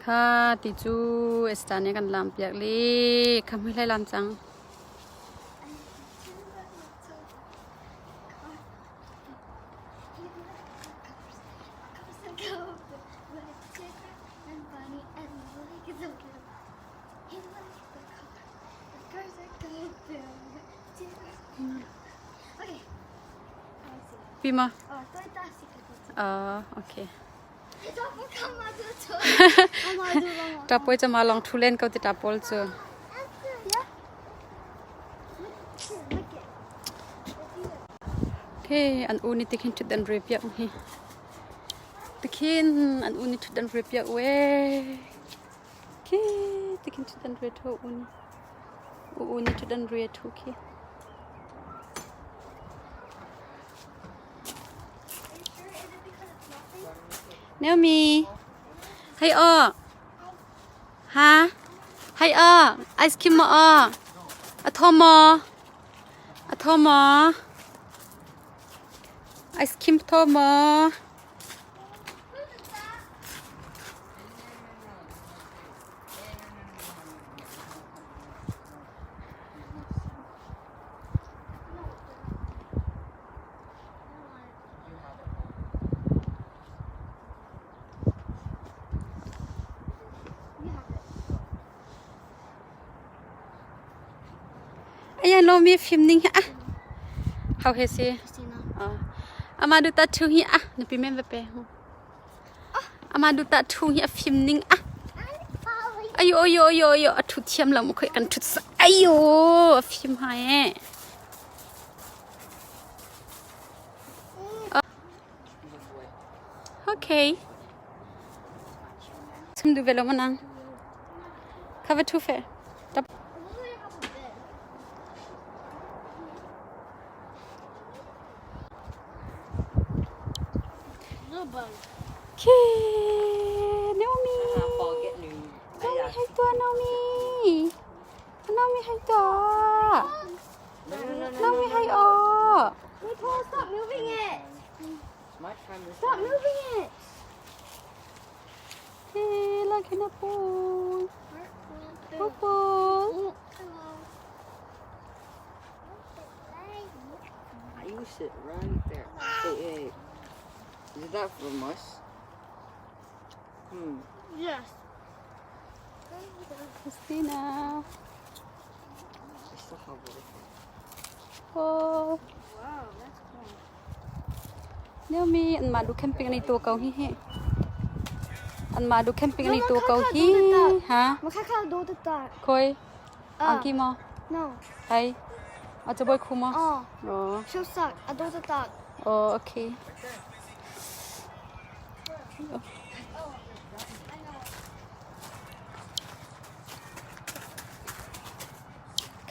Kha ti cu Esther nih a kan lam piak le kha hmui hlei lam cang. Pi ma? Ah, okay. Ṭapawi cu mah lawng ṭhu len ko ti ṭapawl cu. Okay, an u nih tikhin ṭhutdan re piak hi. Tikhin an u nih ṭhutdan re piak we. Khi tikhin ṭhutdan re ṭhu u nih. U u nih ṭhutdan re ṭhu khi. Naomi, hei aw. Ha? Hei aw, ice cream maw aw? A thaw maw? A thaw maw? Ice cream thaw maw? Aya lomi fim ning hi ah how he si ama du ta thu hi ah nupi men va pe ama du ta thu hi a fim ning ah ayo ayo ayo ayo a thu thiam lo mu khoi kan thut sa ayo a fim hai e Okay. Chim du ve lo manang. Kha va thu fe. Tap. Okay, Naomi. Naomi, hai tua Naomi. Naomi hai tua. Naomi hai aw. Nicole, stop moving it. Stop moving it. Hey, lagi na po. Purple. You sit right there. Hey, hey. Is that from us? Hmm. Yes. Christina. I still have it. Oh. Wow, that's cool. Naomi, an mah du camping an i tu ko hi hi. An mah du camping an i tu ko hi. Ha? Makaka do the dark. Khoi? Angki maw? No. Hai. A cabawi khu maw? Oh. Oh. Show suck. A do the dark. Oh, okay.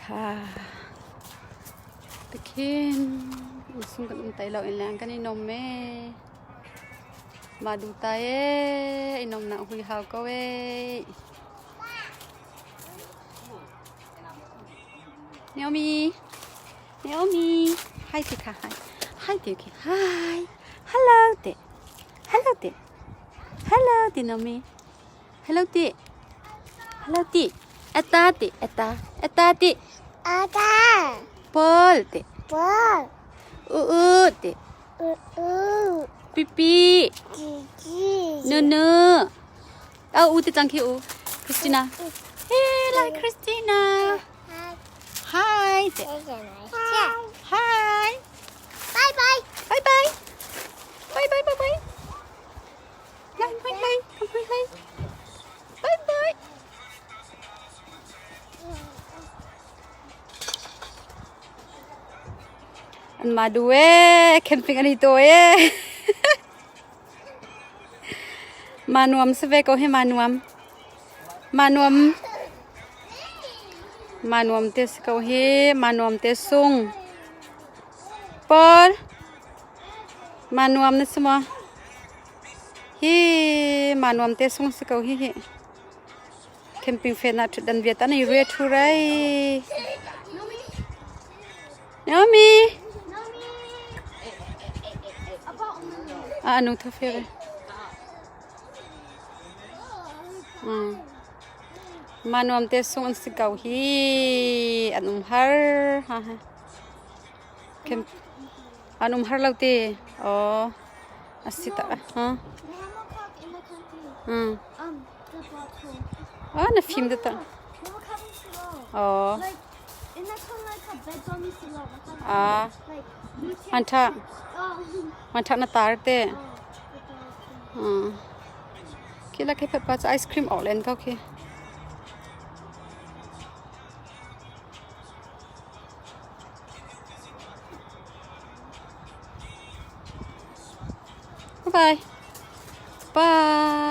Kha tikhin sung kan um tai lo in leng kan i nom e. Mah du ta e i nom nak hui hau ko e. Naomi Naomi hi ti kha hi hi ti khi hi hello ti hello ti hello ti Naomi Hello ti. Hello ti. Ata ti. Ata. Ata ti. Ata. Paul ti. Paul. U u ti. U u. Pipi. Pipi. Nunu. Oh, u ti cang khi u. Christina. Hey, like Christina. Hi. Ti. Hi. Bye bye. Bye bye. Bye bye bye bye. Lai hoi lai, kom hoi lai. Bye bye. An ma du e, camping ani to e. Ma nuam se ve ko he ma nuam. Ma nuam. Ma nuam te se ko he, ma nuam te sung. Paul. Ma nuam na si maw? Hi ma nuam te sung si ko hi hi. Camping fen ah ṭhutdan viat an i ria ṭhu rai. Naomi. Ah anu tha fe re. Mah nuam te sung an si ko hi. An um har. Ha ha. Kem an um har lo te. Oh. Asi ta. Ha. Ah, na fim da ta. Oh. Ah. Man tha. Man tha na tar te. Khi la khi phat pa ice cream awk len ko khi. Bye bye. Bye.